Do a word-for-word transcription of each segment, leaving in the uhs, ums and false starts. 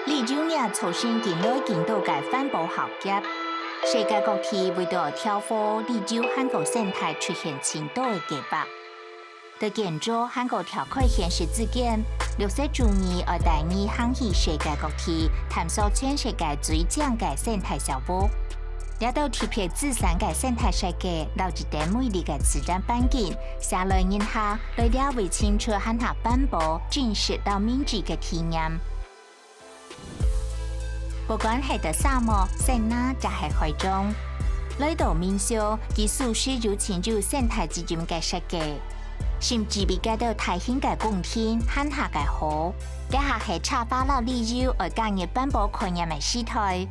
綠洲若造成近來近多个環保浩劫，世界各地為著調和綠洲還過生態出現盡多个計畫。在建築還過調開現實之間，綠色主義愛帶你行去世界各地，探索全世界最靚个生態小屋。這兜特別自然个生態設計，摎一等美麗个自然環境，寫來人客來這位尋出還較環保、真實摎明智个體驗。 不管係在沙漠、森林，抑係海中，來到民宿，佢事實有盡有生態責任个設計，甚至比該兜大型个公廳還較个好。這下係茶花摎旅遊愛加入環保概念个時代，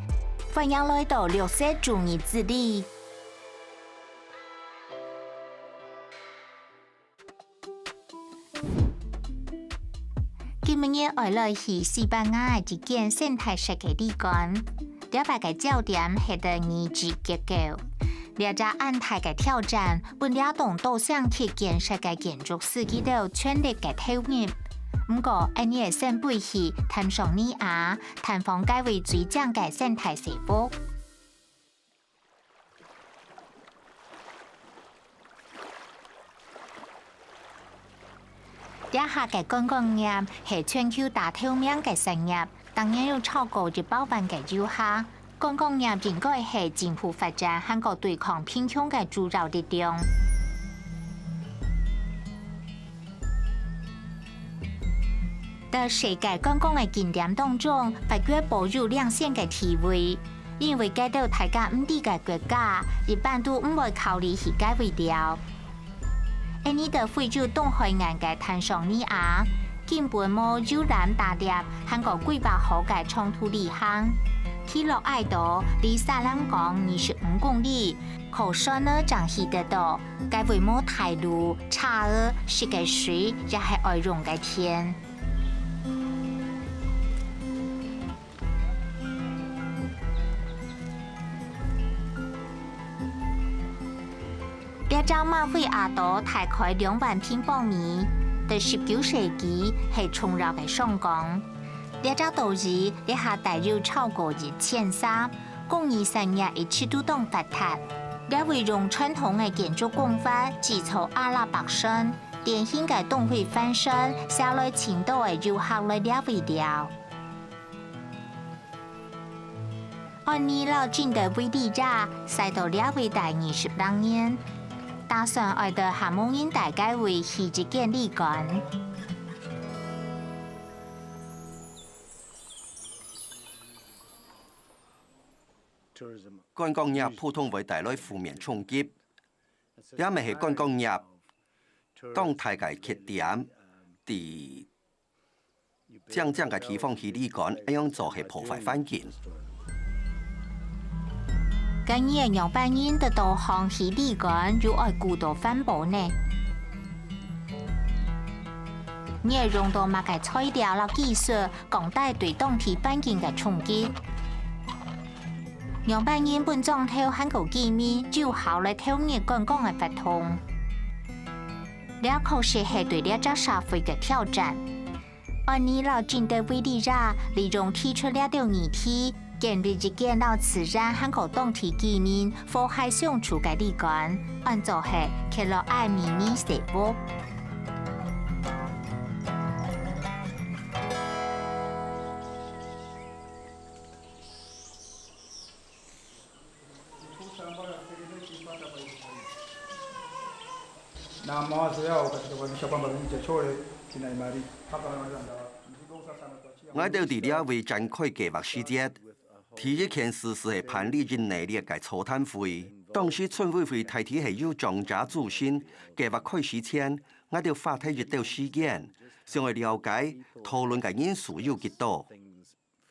歡迎來到綠色主義之旅。 今晡日愛來去西班牙个一間生態設計旅館，這擺个焦點係在二級結構。這隻恁大个挑戰，分這棟多層級建設个建築師佢兜全力个投入。毋過，𫣆俚愛先飛去坦桑尼亞，探訪該位最靚个生態小屋。 這下个觀光業係全球打頭名个產業，逐年有超過一百萬个遊客。觀光業應該係政府發展還過對抗貧窮个主要力量。 在世界觀光个景點當中，法國保有領先个地位，因為該兜大家毋知个國家，一般都毋會考慮去該位尞。𫣆俚在非洲東海岸个坦桑尼亞，根本無遊覽打獵，還過規劃好个長途旅行。奇洛埃島離薩冷港二十五公里， 靠船仔正去得到，該位無大路、車仔、食个水，也係愛用个電。這隻馬菲亞島大概兩萬平方米，在十九世紀係重要个商港。這隻島嶼這下大約超過一千儕， 工藝產業一直都當發達。這位用傳統个建築工法製造阿拉伯船，典型个東非帆船，吸來盡多个遊客來這位尞。安妮摎正德維利亞徙到這位大二十零年，打算愛在夏蒙人帶該位起一間旅館。 觀光業普通會帶來負面衝擊，這乜係觀光業當大个缺點。在靚靚个地方起旅館，恁樣做係破壞環境。該你个仰般人在島項起旅館，又愛顧到環保呢？你會用到麼个材料摎技術， 降低對當地環境个衝擊。仰般人分莊頭還過居民有效來投入觀光个活動。這確實係對這隻社會个挑戰。安妮摎正德維利亞利用提出這兜議題，建立一間摎自然還過當地居民和諧相處个旅館，安做係克洛埃迷你小屋。 𠊎兜在這位展開計畫時節，第一件事就係辦理一系列个座談會。當時村委會大體係由長者組成，計畫開始前，𠊎兜花忒一兜時間，想愛了解討論个人數有幾多。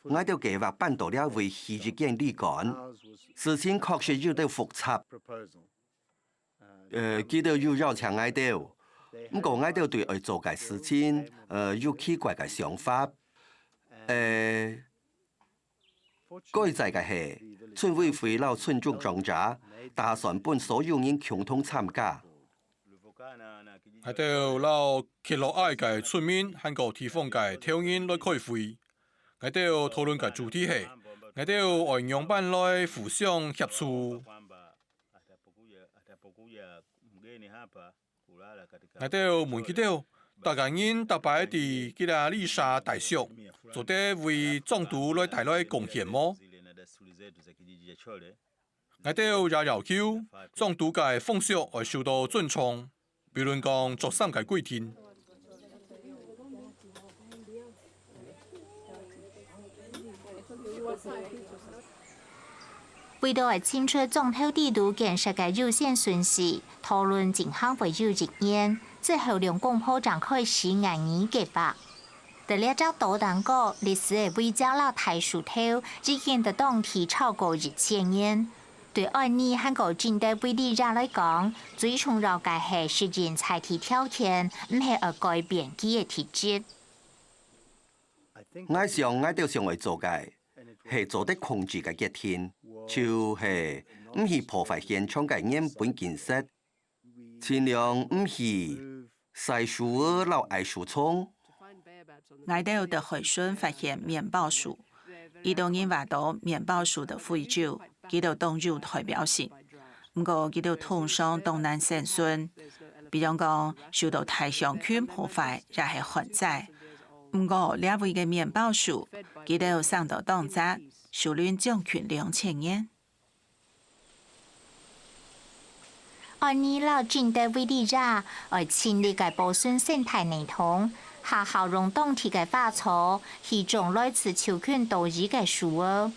𠊎兜計畫搬到這位起一間旅館，事情確實有兜複雜。呃，佢兜有邀請𠊎兜，毋過𠊎兜對愛做个事情，呃，有奇怪个想法。呃，該在个係，村委會摎村眾長者打算分所有人共同參加。 𠊎兜摎克洛埃个村民還過地方个頭人來開會。𠊎兜討論个主題係，𠊎兜愛仰般來互相協助。𠊎兜問佢兜，逐个人逐擺佇吉拉利沙大宿，做得為莊肚來帶來貢獻無？𠊎兜也要求莊肚个風俗愛受到尊重，比論講著衫个規定。為著愛尋出莊頭底肚建設个優先順序，討論進行會有一年，最後兩公婆正開始研擬計畫。在這隻島頂高，歷史个遺跡摎大樹頭已經在當地超過一千年。對安妮還過Cinta Village來講，最重要个係適應在地條件，毋係愛改變佢个特質。𠊎想𠊎兜想愛做个，係做得控制个決定，就係毋去破壞現場个原本景色，盡量毋去徙樹仔摎矮樹叢。𠊎兜在海脣發現麵包樹，已多人話到麵包樹在非洲，佢兜當有代表性。毋過佢兜通常當難生存，比方講受到大象群破壞，也係旱災。毋過這位个麵包樹，佢兜生到當紮，樹齡將近兩千年。安妮摎Cinta Village愛盡力个保存生態系統，下校用當地个花草，去種來自樹群多餘个樹仔。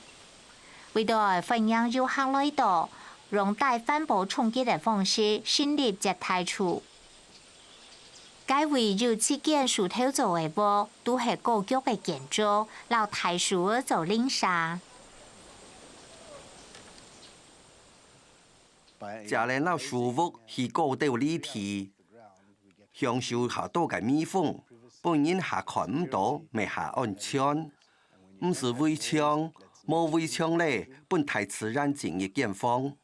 為著愛歡迎遊客來到，用帶環保衝擊个方式成立接待處。 該位有七間樹頭做个屋，都係高級个建築，摎大樹仔做鄰舍。遮等摎樹屋起高兜離地，享受下到个微風，分人下看毋到，乜下安全。毋使圍牆，無圍牆咧，分大自然進入間房。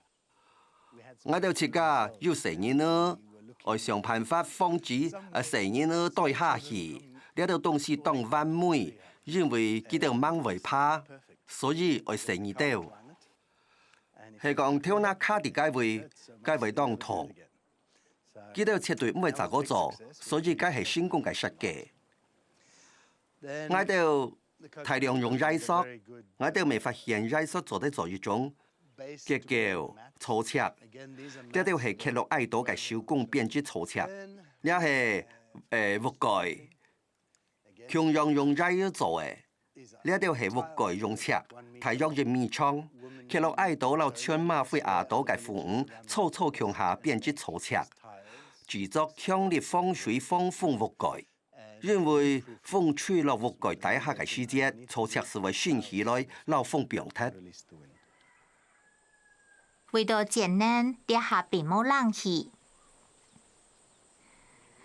𠊎兜自家有細人仔，愛想辦法防止，呃，細人仔跌下去。這兜東西當完美，因為佢兜吂會怕，所以愛細義兜。係講頭那卡佇該位，該位當痛。佢兜絕對毋會再過做，所以該係成功个設計。𠊎兜大量用椰索，𠊎兜乜發現椰索做得做一種結構草蓆。這兜係克洛埃島个手工編織草蓆，這係，呃，屋蓋，共樣用椰仔做个。這兜係屋蓋用蓆，大約一米長。克洛埃島摎全馬費亞島个婦女草草共下編織草蓆，製作強力防水防風屋蓋。 因為風吹落屋蓋底下个時節，草蓆斯會升起來，摎風放忒。為著節能，這下並無冷氣。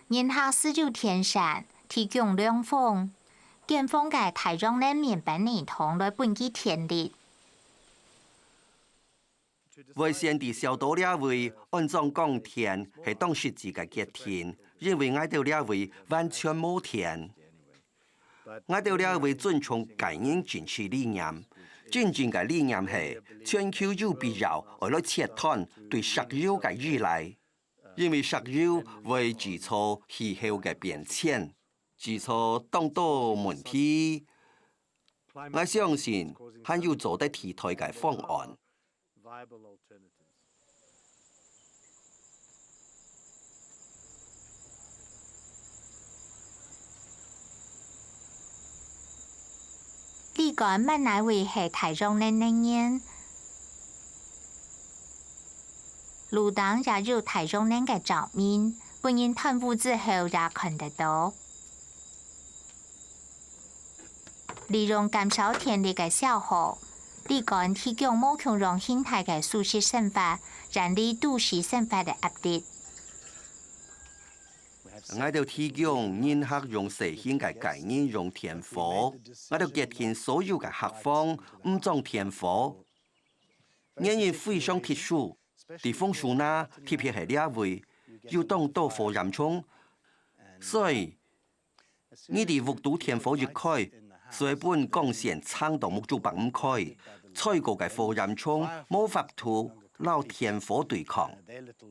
人客使用電扇，提供涼風。間房个太陽能面板系統來分佢電力。 會選佇小島這位安裝光電係當實際个決定，因為𠊎兜這位完全無電。𠊎兜這位尊重個人政治理念，真正个理念係全球有必要愛來切斷對石油个依賴，因為石油會製造氣候个變遷，製造當多問題。𠊎相信還有做得替代个方案。 李干滿哪位係太陽能能源，路頂也有太陽能个照明，分人斷烏之後也看得到。 利用減少電力个消耗，李干提供無共樣形態个舒適生活，遠離都市生活个壓力。𠊎兜提供人客用細型个個人用電火，𠊎兜決定所有个客房毋裝電火。原因非常特殊，佇楓樹林，特別係這位，有當多火焰蟲，所以 你佇屋肚電火一開，所以分光線晟到目珠擘毋開，再高个火焰銃無法度摎電火對抗。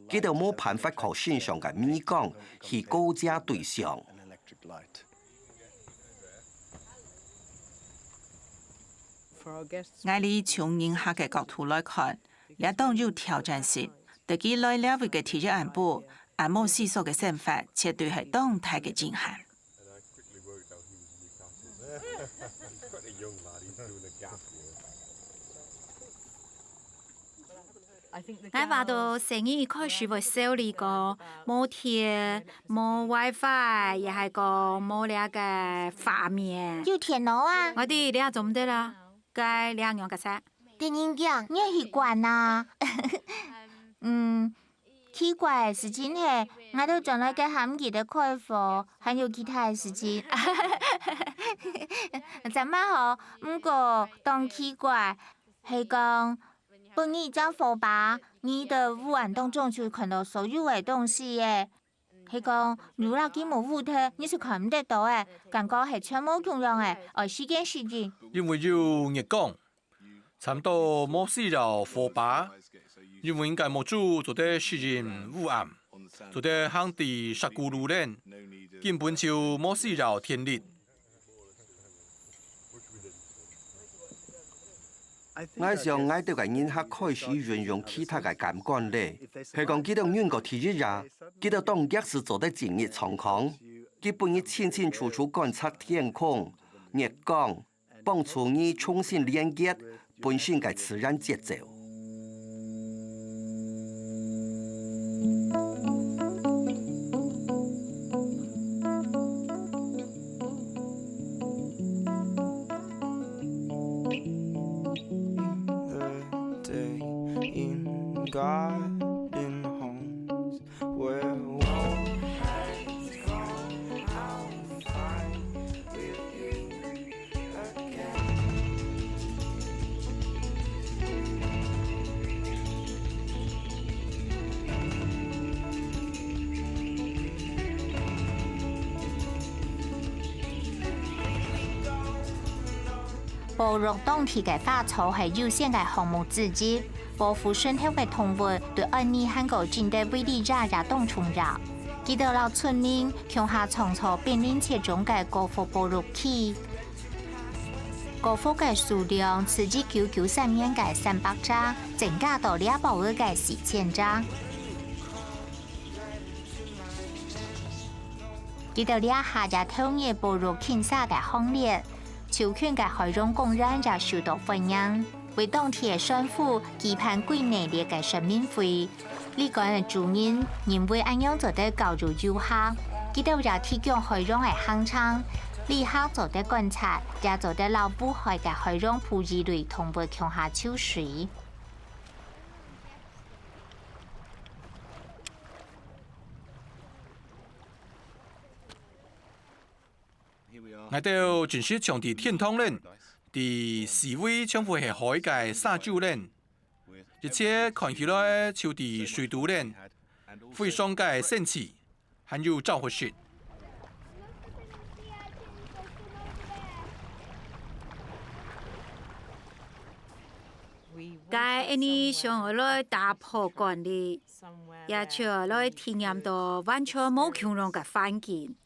佢兜無辦法靠身上个鎂光去勾遮對象。 𠊎以窮人客个角度來看，這當有挑戰性。對佢來這位个第一暗晡，恁無世俗个生活，絕對係當大个震撼。𠊎話到生意一開始會愁慮講，無電、無WiFi，也係講無這个畫面。有電腦啊！𠊎知這做毋得啦，該這仰結煞？電影院，你愛去關啊！嗯，奇怪个事情係，𠊎兜轉來該下毋記得開火，還有其他个事情。正蠻好，毋過當奇怪，係講， 分你一隻火把，你在烏暗當中就看到所有个東西耶。係講，如果佢無烏忒，你就看毋得到个，感覺係全無共樣个，愛時間適應。因為有月光，摻到無需要火把，因為𠊎目珠做得適應烏暗，做得行在石牯路頂，根本就無需要電力。 𠊎想𠊎兜个人客開始運用其他个感官咧，係講佢兜忍過第一夜，佢兜當遽時做得進入狀況，佢分你清清楚楚觀察天空、月光，幫助你重新連結本身个自然節奏。 The day in garden homes where one has gone, I'll find with you again. 保育當地个花草係優先个項目之一，保護脣頭个動物對愛你還過盡得維利亞也當重要。佢兜摎村民共下創造瀕臨絕種个高福保育區。高福个數量自一九九三年个三百隻，增加到這保育个四千隻。 佢兜這下也投入保育淨沙个行列，附近个海洋公園也受到歡迎，為當地个船夫舉辦幾萬列个說明會。旅館个主人認為恁樣做得教育遊客，佢兜也提供海洋个行程，旅客做得觀察，也做得摎無害个海洋哺乳類動物共下泅水。 𠊎兜真實像在天堂頂，在四圍全部係海个沙洲頂，一切看起來就在水肚頂，非常个神奇，還有招呼式。該𠊎兜想愛來打破慣例，也就愛來體驗到完全無共樣个環境。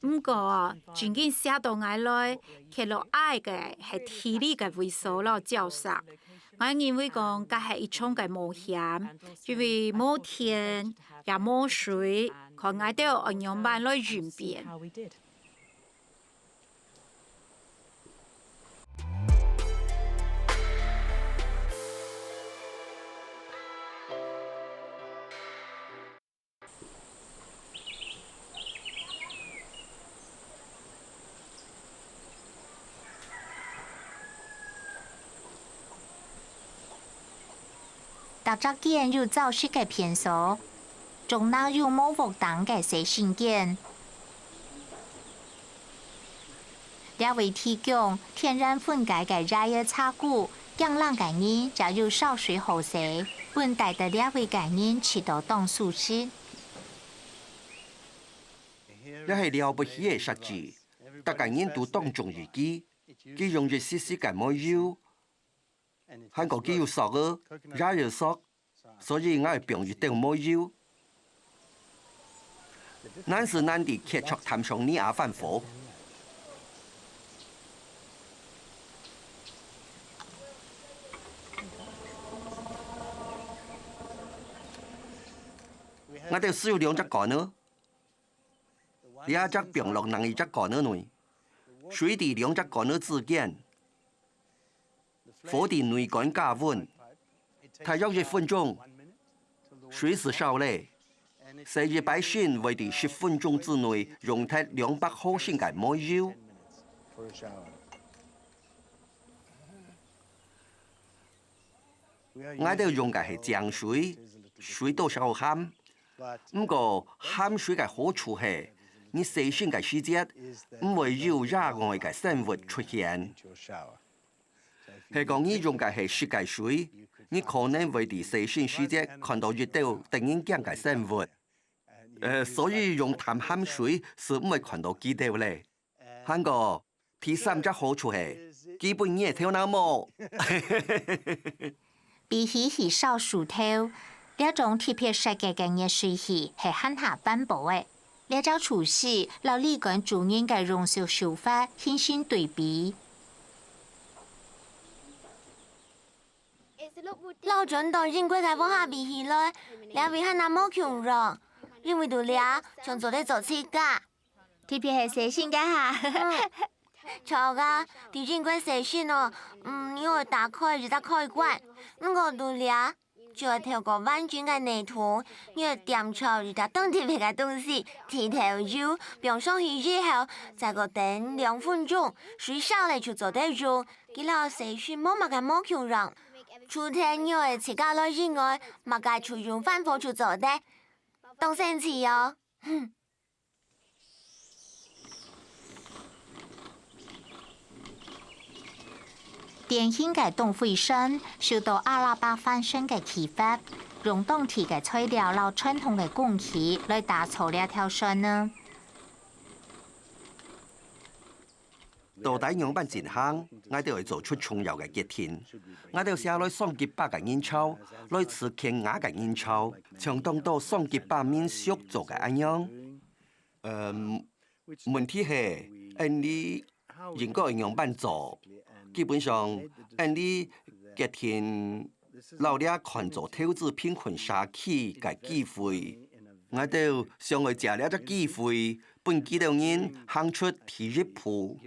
毋過，正經寫到𠊎來，徛落矮个係地理个位所摎礁石。𠊎認為講，該係一場个冒險，因為無電，也無水，看𠊎兜愛仰般來應變。 逐隻間有灶式个便所，中央有木屋頂个洗身間。 這位提供天然分解个野个茶壺，驚冷个人也有燒水好勢，分戴在這位个人試著當舒適。這係了不起个設計，逐個人都當中意佢。佢用一息息个煤油，還過佢有索仔，也有索，所以𠊎愛放一兜煤油。難時難在ketchup淡上呢啊番火。𠊎兜使有兩隻罐仔，這隻放落另一隻罐仔內，水在兩隻罐仔之間。 火在內罐加溫，大約一分鐘，水就燒咧。洗一擺身會在十分鐘之內用忒兩百毫升个煤油。𠊎兜用个係淨水，水多少鹹。毋過鹹水个好處係，你洗身个時節，毋會有野外个生物出現。 係講你用个係食个水，你可能會在洗身時節看到一兜得人驚个生物。呃，所以用淡鹹水就毋會看到佢兜咧。還過，第三隻好處係，佢分你个頭腦毛。比起去燒樹頭，這種特別設計个熱水器係還較環保个。 這隻廚師摎旅館主人个用水手法形成對比。摎傳統英國个屋下比起來，這位還較無共樣，因為在這全做得做自家。特別係洗身該下。嗯，著啊，在英國洗身哦，嗯，你愛打開一隻開關，毋過在這， 就愛透過完整个系統，你愛點著一隻當特別个東西，剃頭油，放上去以後，再過等兩分鐘，水燒咧就做得用。佢摎洗身無麼个無共樣，除忒你愛自家來以外，麼个就用番火就做得。當神奇哦！ 典型个凍灰山受到阿拉伯翻身个啟發，用當地个材料摎傳統个工具來打造這條線呢。到底仰般進行？𠊎兜愛做出重要个決定。𠊎兜寫來上幾百个人抄，來自肯雅个人抄，像當多上幾百民宿做个恁樣。 呃，問題係，恁呢應該仰般做？基本上，恁呢決定摎這看做投資貧困社區个機會。𠊎兜想愛藉這隻機會，分佢兜人行出第一步。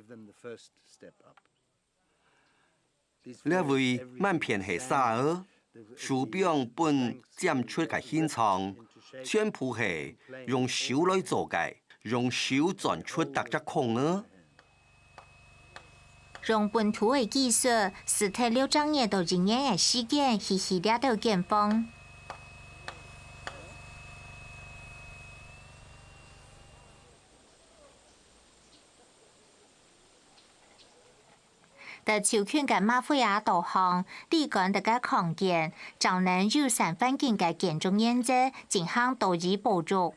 這位滿片係沙仔，樹枋分尖出个形狀，全部係用手來做个，用手鑽出逐隻孔仔。用本土个技術，使忒六隻月到一年个時間去起這兜間房。 在就近个馬菲亞島項，旅館這个擴建，照等友善環境个建築原則進行多義保育。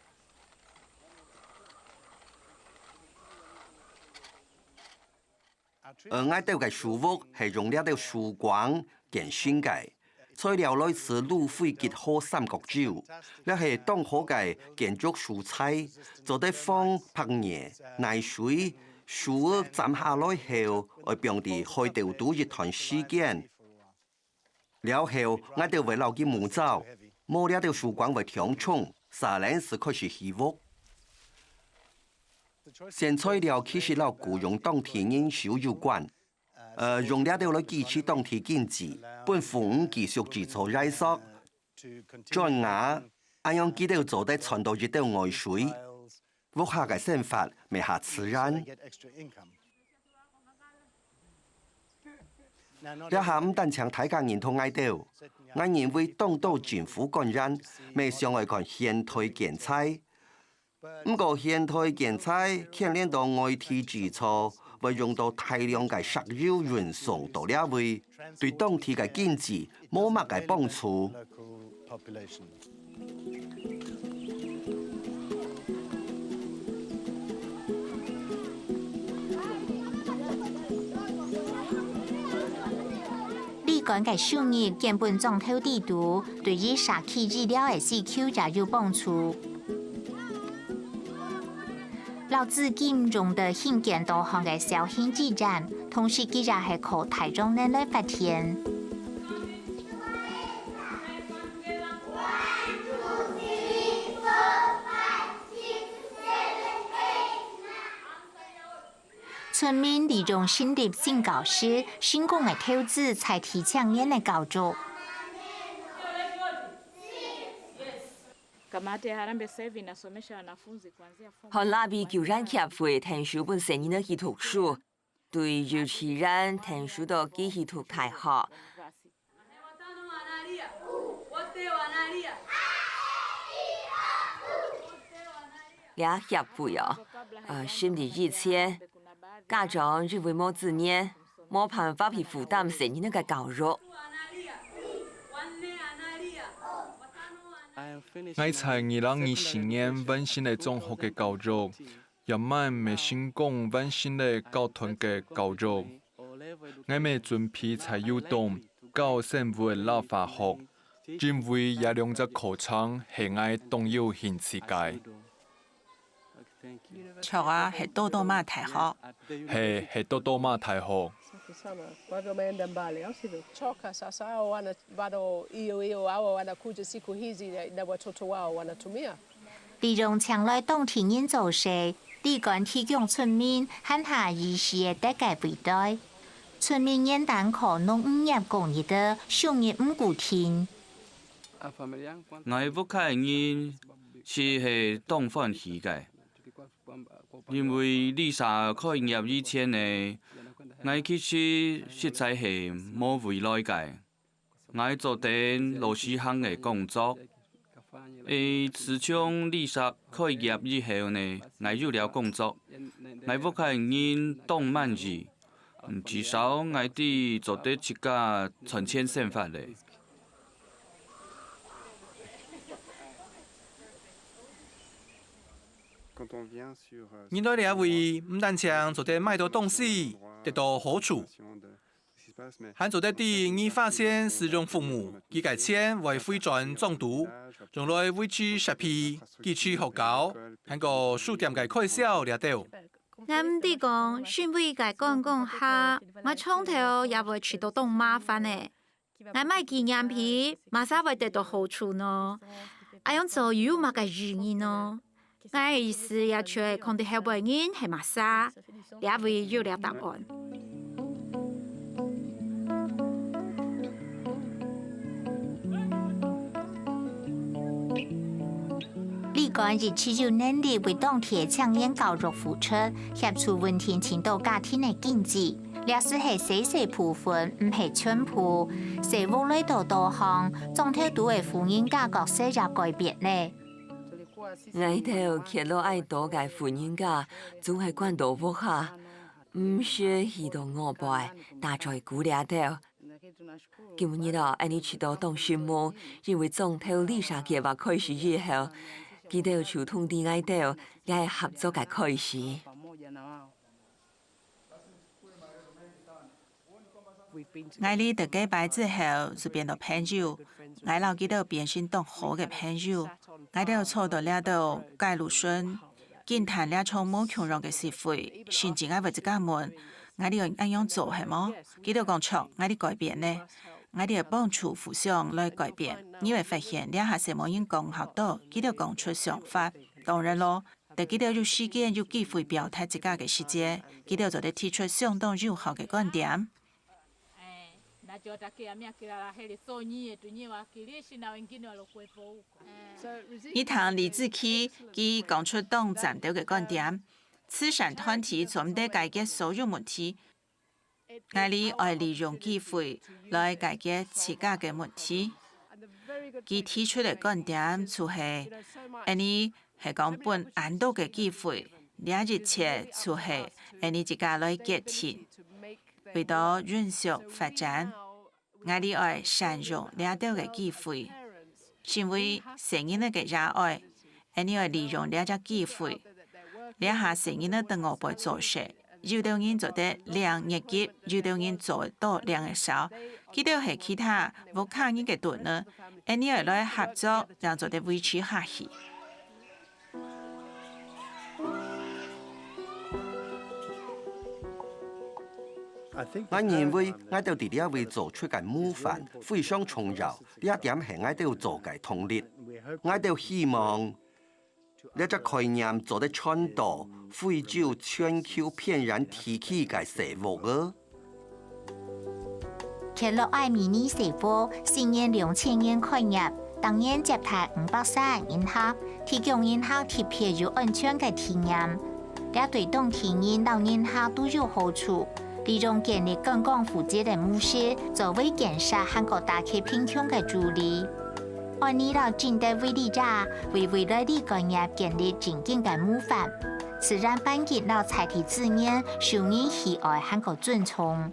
呃，𠊎兜个樹屋係用這兜樹枋建成个。 材料來自蘆葶結合三角洲，這係當好个建築素材，做得防白熱、耐水。樹仔斬下來後，愛放在海竇肚一段時間。了後，𠊎兜會摎佢木燥，無這兜樹枋會忒重，續等就開始起屋。選材料其實摎僱用當地人手有關。 呃，用這兜來支持當地經濟，分婦女繼續製造衣裳、轉瓦，恁樣佢兜做得賺到一兜外匯。屋下个生活乜較自然。這下毋單淨大家認同𠊎兜，𠊎認為當多政府官員乜想愛看現代建材， 毋過現代建材牽連到外地製造，會用到大量个石油運送到這位，對當地个經濟無麼个幫助。乾个收入根本裝透底肚，對於社區醫療个需求也有幫助。老資金用得興建多項个小型醫院，同時佢也係靠大量人來發電。 村民利用成立新教室，成功个投資在地青年个教育。 Kamati ya Harambee Sasa Hivi inasomesha wanafunzi kuanzia form 學校為救援協會𢯭手分細人仔去讀書，對幼稚園𢯭手到佢去讀大學。 這協會哦，呃，成立以前，家長因為無資源，無辦法去負擔細人仔个教育。 𠊎在二零二四年完成了中學个教育，也滿乜成功完成了高端个教育。𠊎乜準備在有東教生物摎化學，因為這兩隻課程係𠊎當有興趣个。 著啊，係多多馬大學。係，係多多馬大學。 Safi sana. Kwa hivyo umeenda mbali, au sivyo? Choka sasa, hao wana bado hiyo hiyo, hao wanakuja siku hizi na, na watoto wao wanatumia. 利用請來當地人做事，李官提供村民閒下兒時个得个肥料。村民原單靠農漁業過日仔，收入毋固定。 𠊎屋下个人實係當歡喜个，因為Lisa開業以前呢，𠊎其實實在係無未來个。𠊎做等老師行个工作，欸，自從Lisa開業以後呢，𠊎有了工作。𠊎屋下个人當滿意，至少𠊎知做得自家賺錢生活咧。 你來這位，毋單淨做得買到東西，得到好處，還做得知你花錢使用服務，佢个錢會回轉莊肚，用來維持設備、基礎學校，還過書店个開銷這兜。𠊎毋知講，身為个觀光客，𠊎從頭也會試著當麻煩个。 𠊎買紀念品，麼儕會得到好處呢？恁樣做有麼个意義呢？𠊎个意思也就係看著後背人係麼儕，這位有了答案。 李官一直有能力為當地个青年教育付出，協助穩定盡多家庭个經濟。這只係細細部分，毋係全部。細屋來到多項，莊頭肚个婦人家角色也改變咧。 𠊎兜蹶落恁多个婦人家，總係關到屋下，毋識去到外背，打嘴鼓這兜。 今日哦，𠊎等試著當承蒙，因為莊頭Lisa計畫開始以後，佢兜就通知𠊎兜，這係合作个開始。 𠊎等逐個拜之後就變到朋友，𠊎摎佢兜變成當好个朋友。𠊎兜坐到這兜街路脣， 緊談這種無共樣个事體，甚至𠊎會自家問：「𠊎等愛恁樣做係無？」佢兜講：「著，𠊎等改變咧。」𠊎等會幫助互相來改變。你會發現，這下細妹人講較多，佢兜講出想法。當然囉，等佢兜有時間、有機會表達自家个時節，佢兜做得提出相當有效个觀點。 你聽李子琪，佢講出當讚兜个觀點：慈善團體做毋得解決所有問題。𠊎等愛利用機會來解決自家个問題。佢提出个觀點就係，𠊎等係講分恁多个機會，這一切就係𠊎等自家來決定，為著永續發展。 𠊎等愛善用這兜个機會，身為細人仔个爺哀，𠊎等愛利用這隻機會。這下細人仔在外背做事，有兜人做得領月給，有兜人做到領个少，佢兜係其他屋下人个孫仔，恁呢愛來合作，正做得維持下去。𠊎認為，𠊎兜在這位做出个模範非常重要，這點係𠊎兜做个動力。𠊎兜希望 這隻概念做得傳到非洲全球偏遠地區个細屋仔。克洛埃迷你細屋，始於兩千年開業，當年接待五百三十人客，提供人客特別又安全个體驗。這對當地人摎人客都有好處，利用建立觀光戶籍个模式，作為建設還過打擊貧窮个助力。 安呢摎正德維利亞為未來旅館業建立正經个模範，自然環境摎在地資源受人喜愛還過尊重。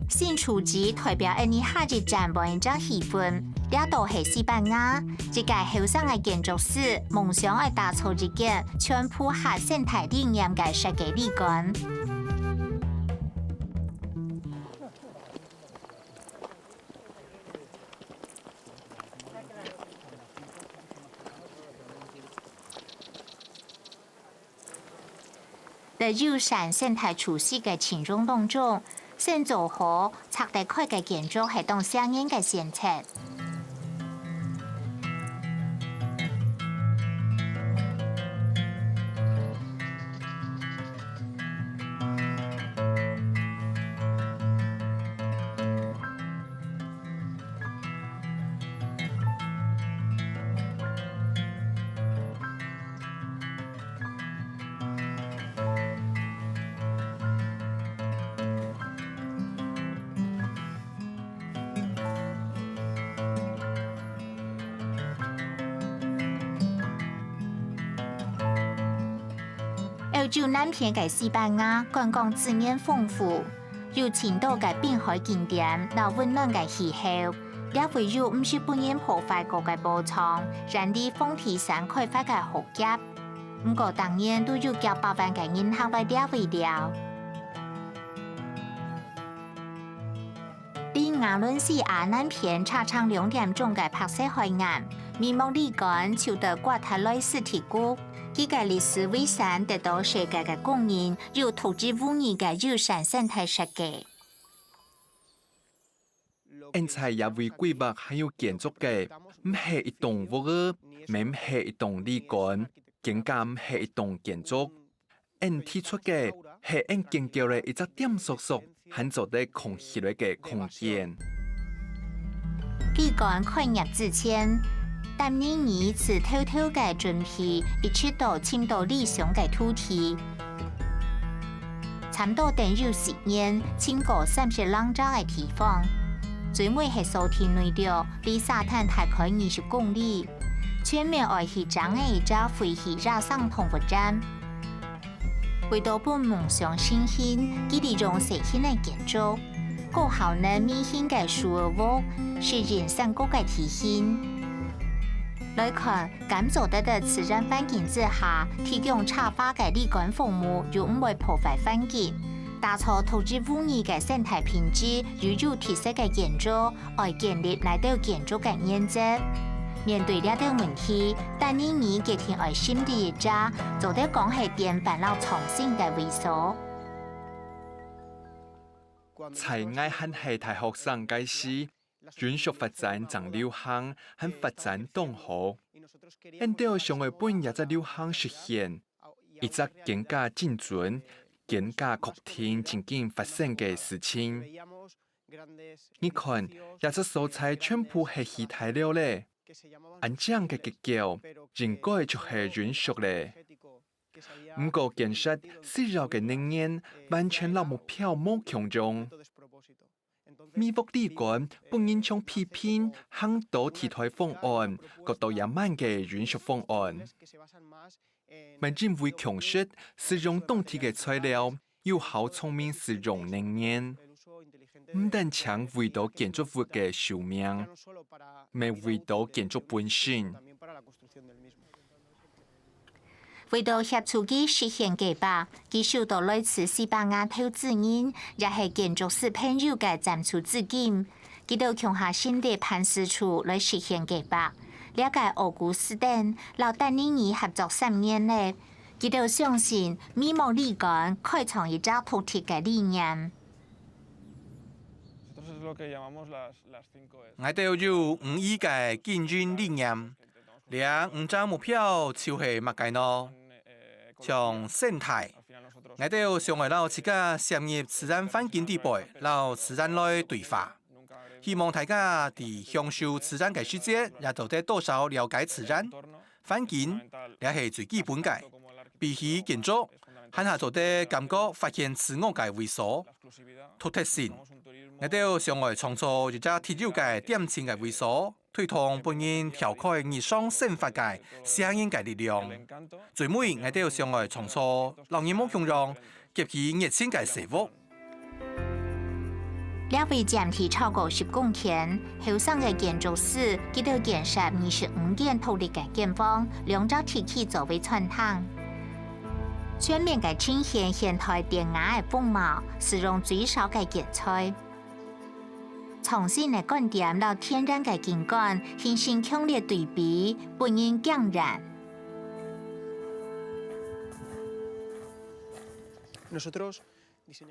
新住址代表𠊎俚下一站會去个氣氛，這度係西班牙，一個後生个建築師夢想愛打造一間全符合生態理念个設計旅館。 在友善生態措施个情況當中，先做好拆得開个建築係當省錢个選擇。 歐洲南片个西班牙觀光資源豐富，有盡多个濱海景點摎溫暖个氣候。這位有毋識分人破壞過个寶藏，源自皇帝山開發个河夾。毋過，逐年都有幾百萬个人客來這位尞。 離瓦倫西亞南片車程兩點鐘个白色海岸，美夢旅館就在瓜達萊斯蒂谷，佢个歷史遺產得到世界个公認，有獨一無二个友善生態設計。𫣆在這位規劃還有建築个，毋係一棟屋仔，乜毋係一棟旅館，更加毋係一棟建築。 𫣆提出个係𫣆建構了一隻恬縮縮，還做得囥起來个空間。旅館開業之前，擔任人事頭頭个準備，一直到尋到理想个土地。差毋多等有十年，尋過三十零隻个地方，最尾係鎖定內陸，離沙灘大概二十公里。 全面愛去整个一隻廢棄野生動物園。為到分夢想成形，佢利用細型个建築，高效能微型个樹仔屋，適應山谷个地形。來看，敢做得在自然環境之下，提供插花个旅館服務，又毋會破壞環境，打造獨一無二个生態品質，又有特色个建築， 愛建立哪兜建築个原則。面對這兜問題，單一人決定愛尋第一隻，做得講係典範摎創新个位所。在𠊎還係大學生該時，永續發展正流行，還發展當好。𫣆兜想愛分這隻流行實現，一隻更加精準、更加確定正經發生个事情。 你看，這隻所在全部係起大樓咧，恁靚个結構，應該就係永續咧。毋過建設需要个能源完全摎目標無共樣。美屋旅館分人常批評行多替代方案，過多野蠻个永續方案。 乜因為共識使用當地个材料，有效聰明使用能源。毋單淨為著建築物个壽命，乜為著建築本身。為著協助佢實現計畫，佢受到來自西班牙投資人，也係建築師朋友个贊助資金。佢兜共下成立辦事處來實現計畫。這个奧古斯丁摎丹尼爾合作三年咧，佢兜相信美夢旅館開創一隻獨特个理念。 𠊎兜有五E个經營理念，這五隻目標就係麼个呢？像生態，𠊎兜想愛摎自家潛入自然環境底背，摎自然來對話。希望大家在享受自然个時節，也做得多少了解自然。 環境，這係最基本个。比起建築，還較做得感覺發現自我个位所。獨特性，𠊎兜想愛創造一隻特有个恬靜个位所，推動分人跳開日常生活个聲音个力量。最尾，𠊎兜想愛創造摎人無共樣，激起熱情个事物。 這位佔地超過十公頃，後生个建築師，佢兜建設二十五間獨立个間房，兩隻鐵器作為餐廳。全面个呈現現代典雅个風貌，使用最少个建材。創新个觀點摎天然个景觀，形成強烈對比，分人驚豔。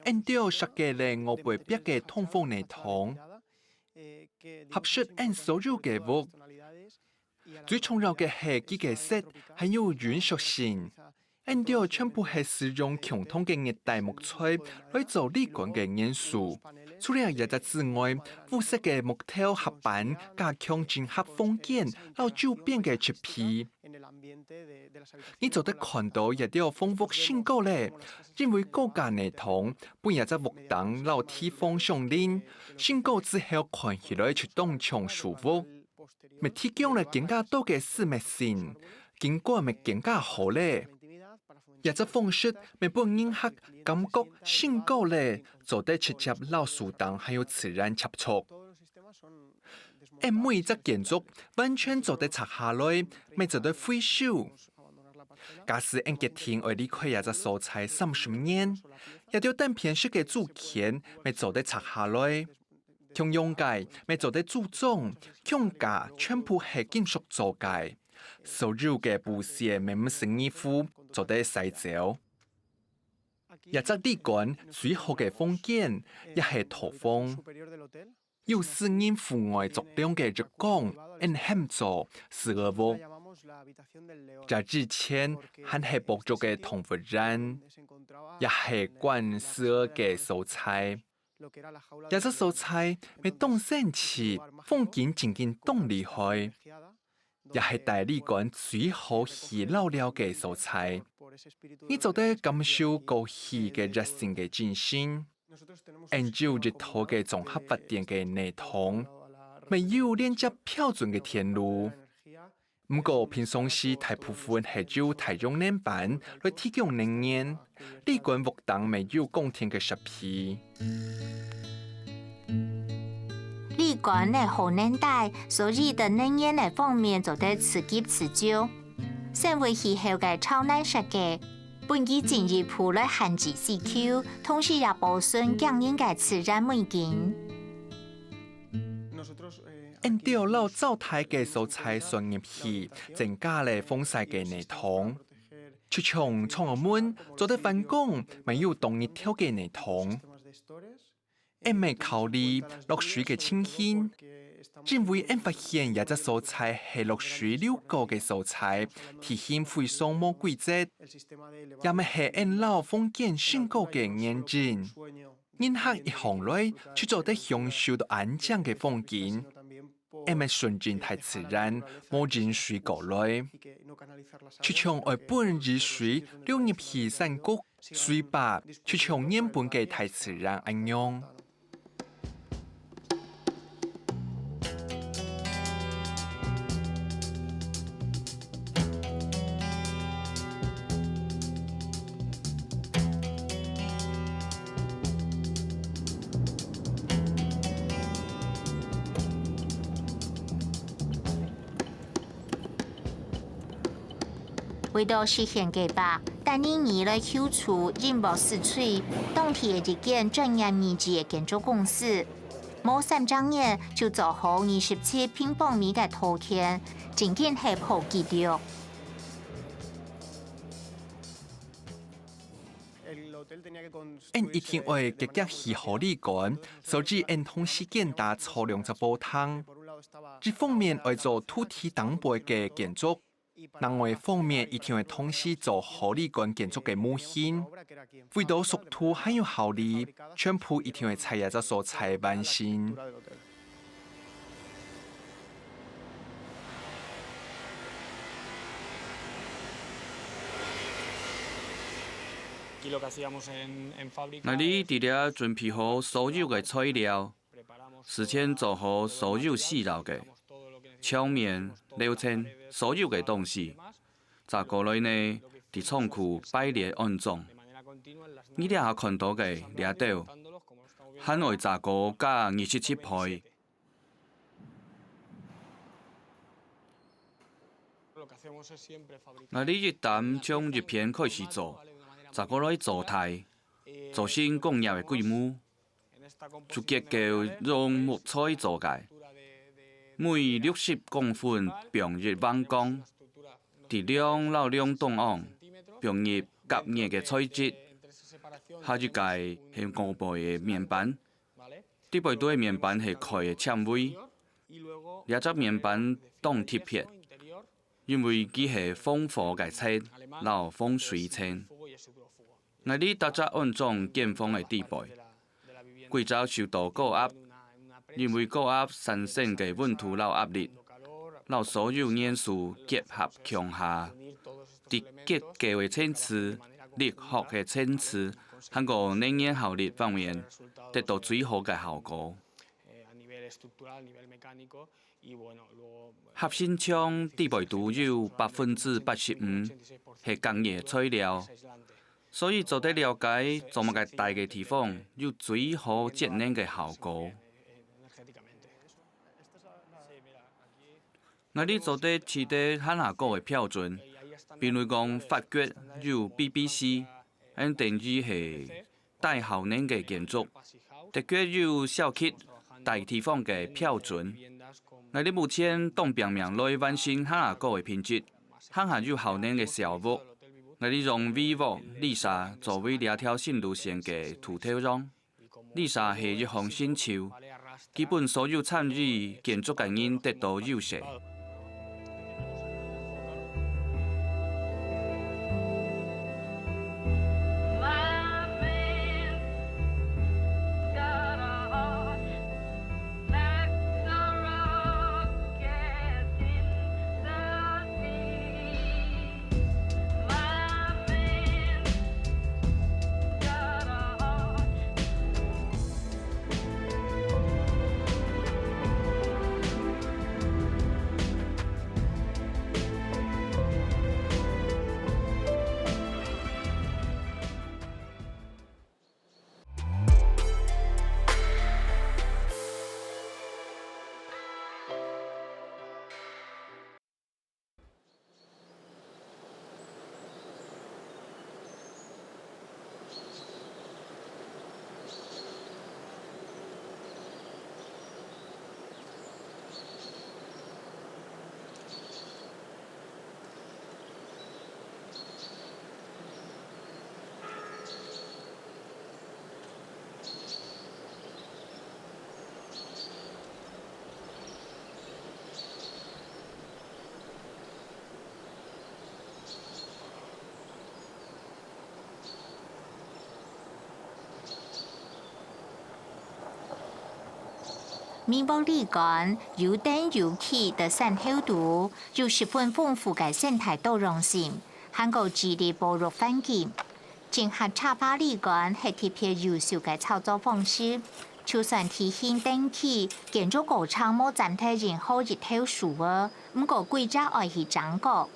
𠊎兜設計了外背壁个通風系統，合適𠊎所有个屋。最重要个係佢个色還有延續性。𠊎兜全部係使用共同个熱帶木材來做旅館个元素。除了這隻之外，烏色个木頭合板加強整合房間摎周邊个植被。 你做得看到這兜房屋升高咧，因為高架系統分這隻屋頂摎地方相連，升高之後看起來就當像樹屋，乜提供了更加多个私密性，景觀乜更加好咧。這隻方式乜分人客感覺升高咧，做得直接摎樹頂還有自然接觸。 𠊎每隻建築完全做得拆下來，乜做得回收。假使𠊎決定愛離開這隻所在三十年，這兜單片式个主間乜做得拆下來。共樣个，乜做得組裝，共架全部係金屬做个，所有个布屑乜毋使疑慮，做得徙走。這隻旅館最好个房間，也係套房。 有私人戶外作涼个浴缸，𠊎喊做私臥屋。這以前還係薄弱个動物園，也係關私臥个所在。這隻所在乜當神奇，風景真經當厲害，也係大旅館最好去尞尞个所在。你做得感受過去个熱情个精神。 𠊎兜有一套个綜合發電个系統，乜有連接標準个電路。毋過平常時大部分係由太陽能板來提供能源，旅館屋頂乜有供電个設備。旅館个核能帶，所以在能源个方面做得自給自足。生活氣候个超難設計， 分佢進一步來限制需求，同時也保存驚人个自然美景。𠊎兜摎灶台个所在算入去，增加了防曬个系統。就像窗仔門做得反光，乜有擋日頭个系統。 𠊎乜考慮落水个情形，因為𠊎發現這隻所在係落水流過个所在，地形非常無規則，也乜係𠊎摎房間升高个原因。人客一行來，就做得享受到安靜个風景。 𠊎乜順應大自然，無引水過來。就像愛分雨水流入去山谷、水壩，就像原本个大自然恁樣。為著實現計畫，達尼爾來求助英國市區當地个一間專業認證个建築公司，無三隻月就做好二十七平方米个土建，真經係破紀錄。𫣆一定愛遽遽起好旅館，所以𫣆同時間打造兩隻步道。一方面愛做土地頂背个建築，另外一方面一定愛同時做好旅館建築个模型。為著速度還有效率，全部一定愛在這隻所在完成。 𠊎俚佇這準備好所有个材料，事前做好所有四樓个牆面、樓層所有个東西，再過來呢，佇倉庫排列安裝。你這下看著个這兜，還愛再過加二十七倍。 𠊎俚一旦從一片開始做，再過來做大，做成工業个規模。主結構用木材做个，每六十公分放一橫槓，佇梁摎梁中央放入夾熱个材質，下一個係外背个面板。 底背肚个面板係開个纖維，這隻面板當特別，因為佢係防火个層摎防水層。𠊎俚逐隻安裝建房个底背，幾隻受著高壓，因為高壓產生个溫度摎壓力，摎所有元素結合共下，佇結構个層次、力學个層次，還過能源效率方面，得著最好个效果。 合成牆底背肚有百分之八十五係隔熱材料，所以做得了解做麼个大个地方有最好節能个效果。𠊎俚做得取得還較高个標準，比如講法國有BBC，𫣆等於係 大效能个建築，德國有小區大地方个標準。𠊎俚目前當拚命來完成還較高个品質，還較有效能个小屋。𠊎俚用WeWork Lisa作為這條新路線个塗頭匠。Lisa係一項新手，佢分所有參與建築个人得著優勢。 美國旅館有燈有氣个山頭肚，有十分豐富个生態多樣性，還過治理保育環境。整合茶花旅館係特別優秀个操作方式，就算地形登記，建築過程無佔忒任何一頭樹仔，毋過歸隻愛去掌管。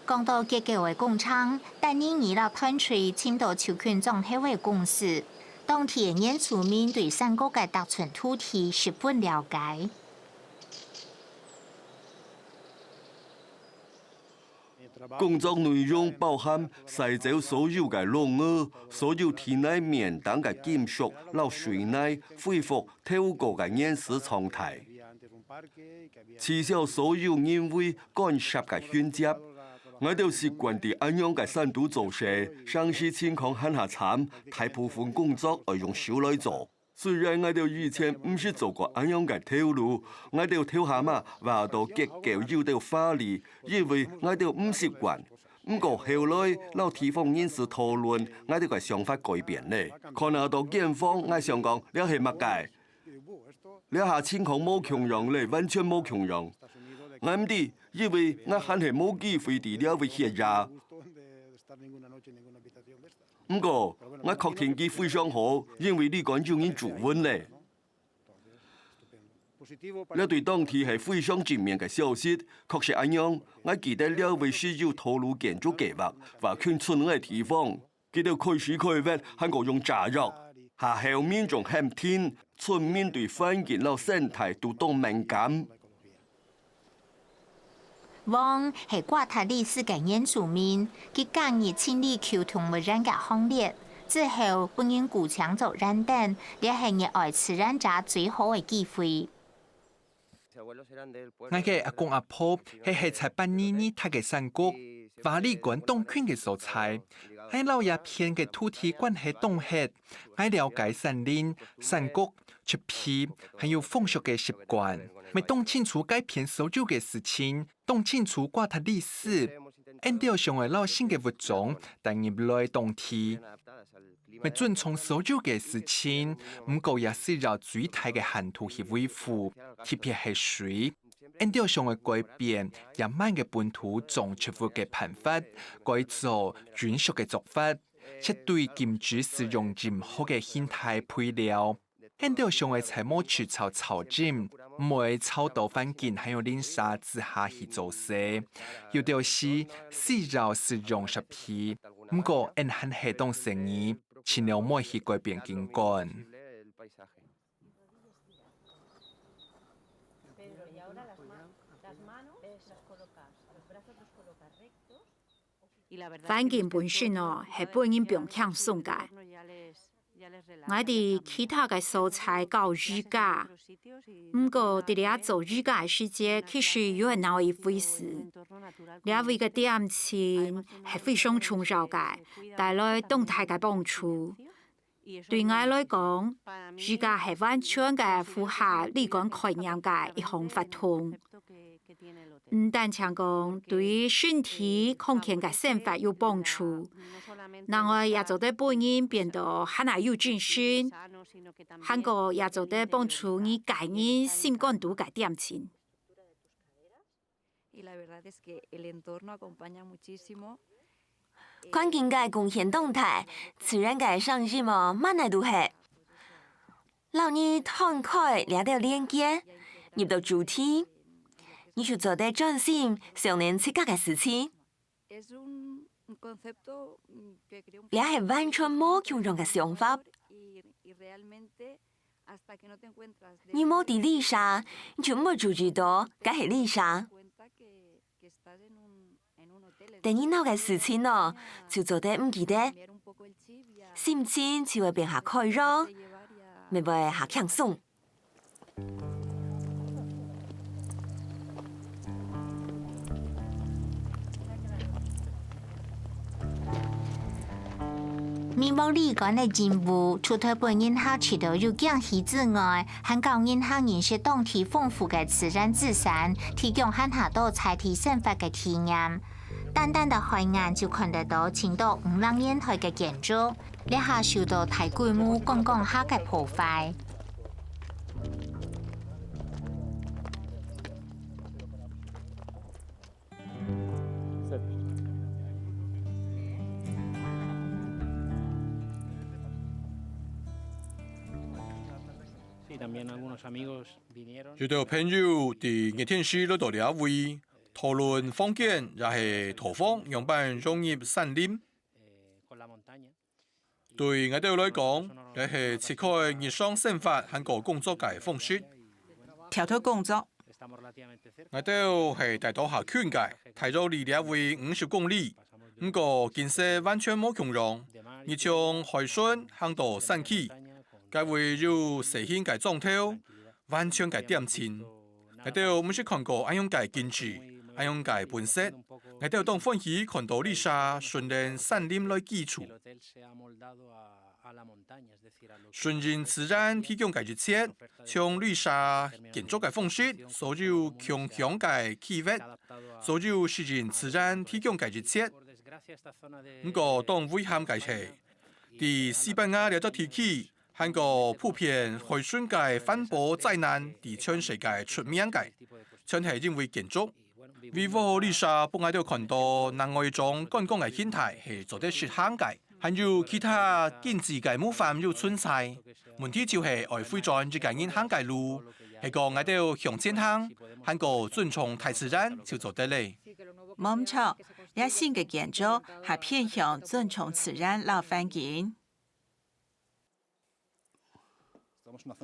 講到結構个工程，等於你摎團隊尋到就近莊頭个公司，當地个原住民對山谷个特殊土地十分了解。工作內容包含徙走所有个蝲牛，所有體內面頂个金屬摎水泥，恢復頭過个原始狀態。 取消所有人為干涉个牽涉。𠊎兜習慣在恁樣个山肚做事，城市情況還較慘，大部分工作愛用手來做。雖然𠊎兜以前毋識做過恁樣个頭路，𠊎兜頭下嘛挖到結構有兜花哩，因為𠊎兜毋習慣。毋過後來摎地方人士討論，𠊎兜个想法改變咧。看啊到間房，𠊎想講，這係麼个？ 這下情況無共樣咧，完全無共樣。𠊎毋知，因為𠊎還係無機會在這位歇夜。毋過，𠊎確定佢非常好，因為旅館有人住穩咧。這對當地係非常正面个消息，確實恁樣。𠊎記得這位係有道路建築計畫，劃近村个地方。 佢兜開始開挖，還過用炸藥，下後面仲喊停，村民對環境摎生態都當敏感。王係瓜達里斯个原住民，佢加入清理舊動物園个行列，之後分人雇請做園丁，這係熱愛自然者最好个機會。 𠊎个阿公阿婆係歇在半泥泥塌个山谷，花哩管當近个所在。𠊎摎這片个土地關係當核，𠊎了解山林、山谷、植被，還有風俗个習慣，乜當清楚該片所有个事情，當清楚瓜達里斯。 𫣆兜想愛摎新个物種帶入來當地，乜尊重所有个事情，毋過也需要最大个限度去維護，特別係水。𫣆兜想愛改變野蠻个本土種植物个辦法，改造運輸个做法，絕對禁止使用任何个現代肥料。 𫣆兜想愛在無除草草菁，毋會吵到環境還有鄰舍之下去做事。有兜時需要使用設備，毋過𫣆還係當誠意，盡量毋會去改變景觀。環境本身哦，係分人放輕鬆个。 𠊎在其他个所在教瑜伽，毋過在這做瑜伽个時節，其實又係另外一回事。這位个點心係非常重要个，帶來當大个幫助。對𠊎來講，瑜伽係完全个符合旅館概念个一項活動。 毋單淨講對身體康健个生活有幫助，另外也做得分人變到還較有精神，還過也做得幫助你個人心肝肚个恬靜。環境个貢獻當大，自然个聲音哦，滿哪都係。 摎你斷開這兜連結，入到主題，你就做得專心想你自家个事情。這係完全無共樣个想法。你無在旅社，你就毋會注意到該係旅社。 得人惱个事情哦，就做得毋記得，心情就會變較開朗，乜會較輕鬆。美夢旅館个任務，除忒分人客試著有驚喜之外，還教人客認識當地豐富个自然資產，提供還較多在地生活个體驗。 單單个海岸就看得到盡多五零年代个建築，這下受到大規模觀光客个破壞。有兜朋友在熱天時來到這位， 討論房間也係套房仰般融入山林。對𠊎兜來講，這係切開日常生活還過工作个方式。跳脫工作， 𠊎兜係大島下近个，大約離這位五十公里，毋過景色完全無共樣。你從海脣行到山區，該位有細型个莊頭，完全个恬靜。𠊎兜毋識看過恁樣个景致，恁樣个本色。𠊎兜當歡喜看到旅社順等山林來居住。 順應自然提供个一切，從旅社建築个方式，所有共享个區域，所有適應自然提供个一切。毋過當遺憾个係，在西班牙這隻地區，還過普遍海脣个環保災難，在全世界出名个，全係因為建築。 為何旅社分𠊎兜看到另外一種觀光个形態係做得實行个，還有其他經濟个模範有存在。問題就係愛回轉一個人行个路，係講𠊎兜向前行，還過尊重大自然就做得咧。無毋著，這新个建築還偏向尊重自然摎環境。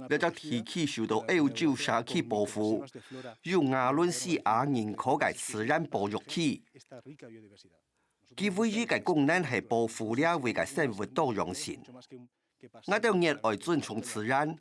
這隻地區受到歐洲社區保護，有瓦倫西亞認可个自然保育區。佢唯一个功能係保護這位个生物多樣性。𠊎兜熱愛尊重自然。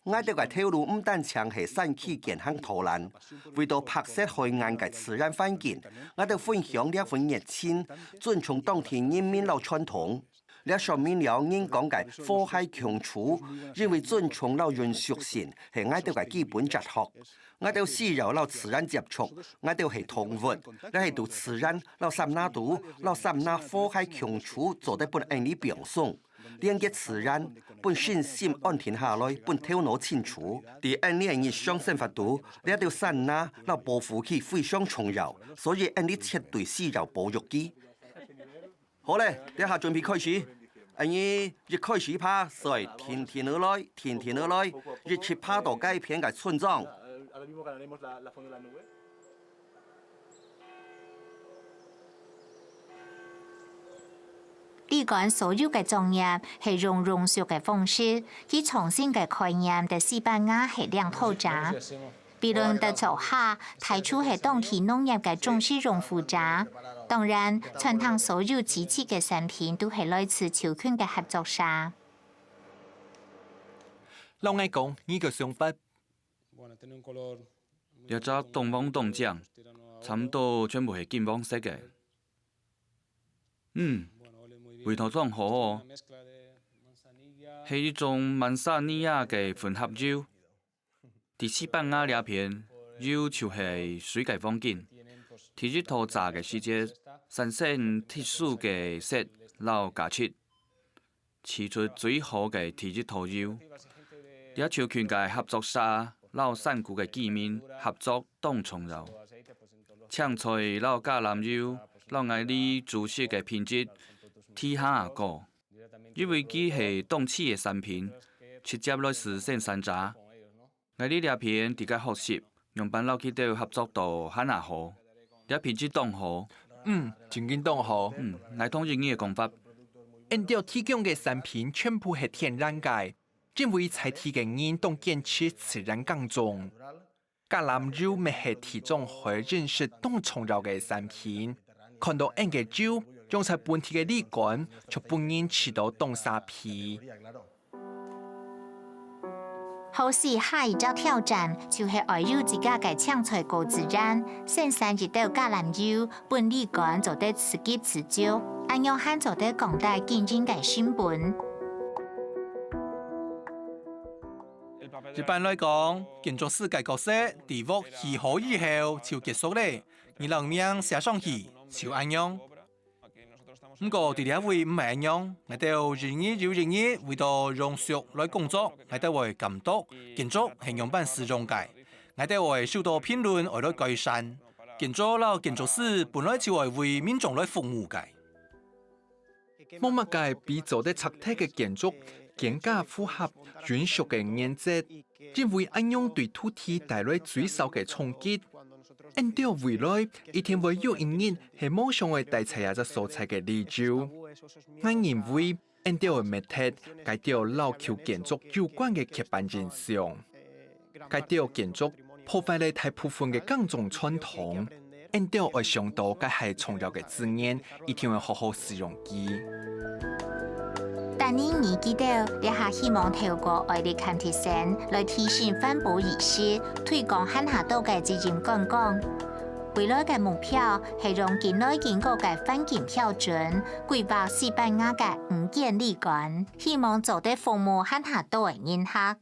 𠊎兜个頭路毋單淨係山區健康導覽，為到白色海岸个自然環境，𠊎兜分享這份熱情，尊重當地人民摎傳統。 這說明了人講个和諧共處，因為尊重摎延續性係𠊎兜个基本哲學。𠊎兜需要摎自然接觸，𠊎兜係動物，這係在自然摎山林肚，摎山林和諧共處，做得分𫣆俚放鬆，連結自然，分身心安定下來，分頭腦清楚。在𫣆俚个日常生活肚，這兜山林摎保護區非常重要，所以𫣆俚絕對需要保育佢。 好咧，這下準備開始。恁樣一開始拍，就停停落來，停停落來，一直拍到該片个村莊。旅館所有个作業係用永續个方式，佢創新个概念在西班牙係領頭者。 比論在灶下，大廚係當地農業个種植用戶者。當然，餐廳所有自製个產品都係來自就近个合作社。摎𠊎講你个想法。這隻當黃當靚，差毋多全部係金黃色个。嗯，味道當好哦，係一種manzanilla个混合油。 在西班牙這片，油就係水个黃金。第一道炸个時節，產生特殊个色摎價值，取出最好个第一道油。這就近个合作社摎山區个居民合作當重要。青菜摎橄欖油摎𠊎俚煮食个品質，天下也高。 因為佢係當地个產品，直接來自生產者。𠊎俚這片在該學習，仰般摎佢兜合作到還較好。這品質當好。嗯，真經當好。嗯，𠊎同意你个講法。𫣆兜提供个產品全部係天然个，因為在地个人當堅持自然耕種。 橄欖油乜係地中海飲食當重要个產品。看到𫣆个油用在本地个旅館，就分人試到當沙鼻。好勢下一隻挑戰，就係愛有自家个青菜果子園，生產一兜橄欖油，分旅館做得自給自足，恁樣還做得降低經營个成本。 一般來講，建築師个角色在屋起好以後就結束咧，你摎名寫上去，就恁樣。毋過在這位毋係恁樣，𠊎兜一日又一日為到永續來工作，𠊎兜會監督建築係仰般使用个，𠊎兜會收到評論愛來改善。建築摎建築師本來就愛為民眾來服務个。 無麼个比做得拆忒个建築更加符合永續个原則，因為恁樣對土地帶來最少个衝擊。𫣆兜未來一定會有一日係無想愛戴在這隻所在个理由。𠊎認為，𫣆兜愛搣忒該兜摎舊建築有關个刻板印象。 該兜建築破壞了大部分个耕種傳統。𫣆兜愛想到該係重要个資源，一定愛好好使用佢。但你記得，這下希望透過愛立崁鐵線來提升環保意識，推廣還下多个責任觀光。未來个目標係用近來近過个環境標準，規劃西班牙个五間旅館，希望做得服務還下多个人客。